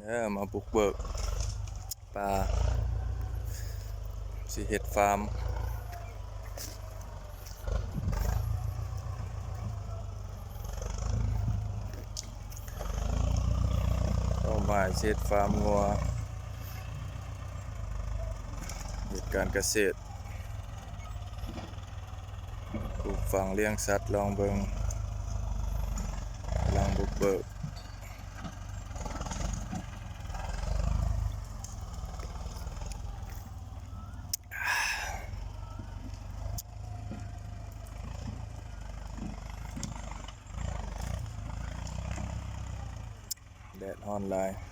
ເອີ ມາບຸກເບີກປ່າ ຊິເຮັດຟາມ ເປົ້າໝາຍຊິເຮັດຟາມງົວ ເຮັດການກະເສດ ປູກຝັງລ້ຽງສັດ ລອງເບິ່ງ ກຳລັງບຸກເບີກ. ແດດຮ້ອນຫຼາຍ.